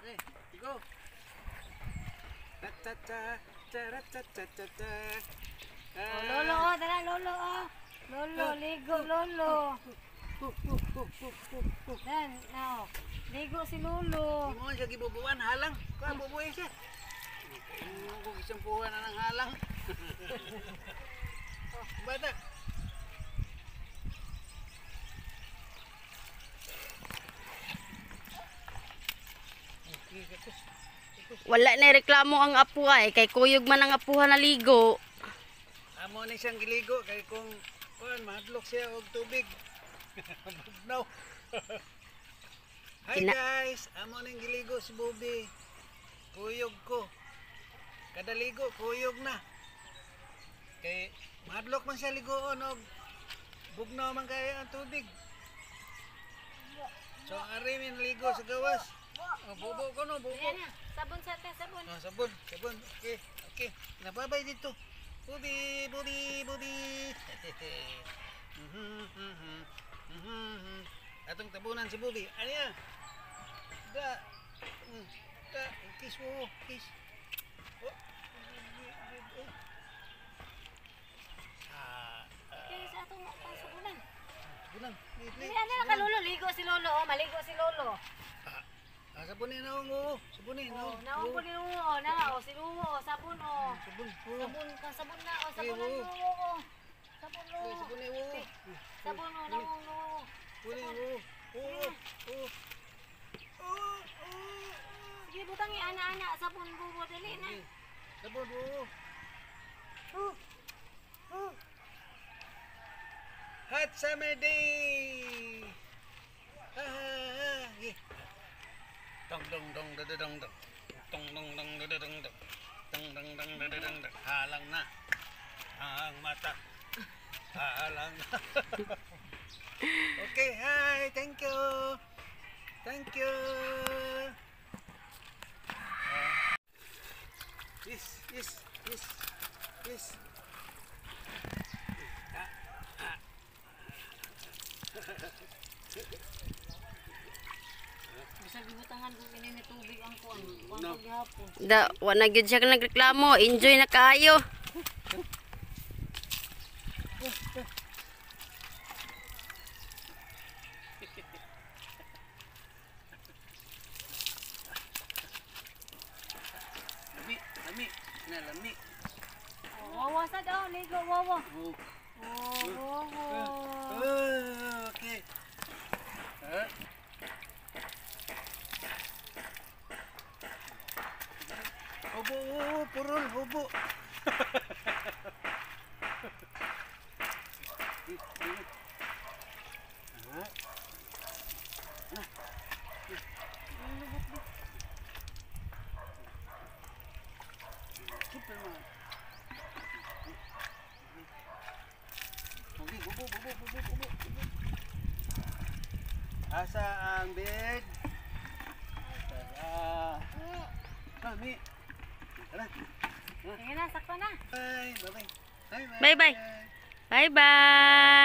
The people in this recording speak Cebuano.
Hey, go. Ta ta ta ta ta ta ta ta. Oh, lolo, oh, tara, lolo, oh. Lolo, ligo, lolo. Dan, now. Ligo si lolo. Mo siya gibubuan halang. Kuan bubuin siya. Mo ko gisampuhan na ng halang. Oh, bata. Wala na reklamo ang apo ay kay kuyog man ang apuhan na ligo. Amo ni siyang giligo kay kung kuan mahadlok siya og tubig. Bugnaw. Hi guys, amo ning giligo si Bobby. Kuyog ko. Kada ligo kuyog na. Kay mahadlok man siya ligoon og bugnaw man kay ang tubig. So ari mi naligo sa gawas. Oh, bubo ko no, bubo. Ayan na, sabon sa te, sabon. Oh, sabon, sabon. Okay, okay. Nababay dito. Bubi, bubi, bubi. Atong tabunan si Bubi. Ano yan? Da. Da. Kiss mo. Kiss. Oh. Ah, Kaya sa atong pangsubunan. sabunan. Dili na ka lolo, ligo si lolo, oh, maligo si lolo. Ah, sabunin na oo. Sabunin na. Oh, naon po ni Luwo, oh, na, oh, si Luwo, oh, sabon, oh. Sabon. Oo. Sabon ka, sabon na, oh, sabon na Oo. Luwo, oh. Sabon Luwo. Sabunin oo. Sabon, oh, naon Luwo. Sabunin oo. Oo. Oo. Oo. Oo. Sige, butang ana-ana, sabon bubo, dali na. Sabon oo. Oh. Oh. Hot summer day. Ah, ah, ah. Dong dong dong da da dong dong. Dong dong dong da da dong dong. Dong dong dong da da dong dong. Halang na. Ang mata. Halang na. Okay, hi. Thank you. Thank you. Yes, yes, yes, yes. Ah, ah. Bisag gibutangan kung ini ni tubig ang kuan, kuan No. ko gihapon. Da, wala gyud siya nagreklamo. Enjoy na kaayo. Lami, lami, na lami. Oh, wawa sa daw, ligo, wawa. Oh. Oh, wawa. Oh, okay. Ah. Hubo, oh, purol, hubo. Ah. Superman. Okay, hubo, hubo, hubo, hubo, hubo. Asa ang bed? Tara. Mami. Tara. Sige na, sakto na. Bye. Bye-bye. Bye-bye. Bye-bye.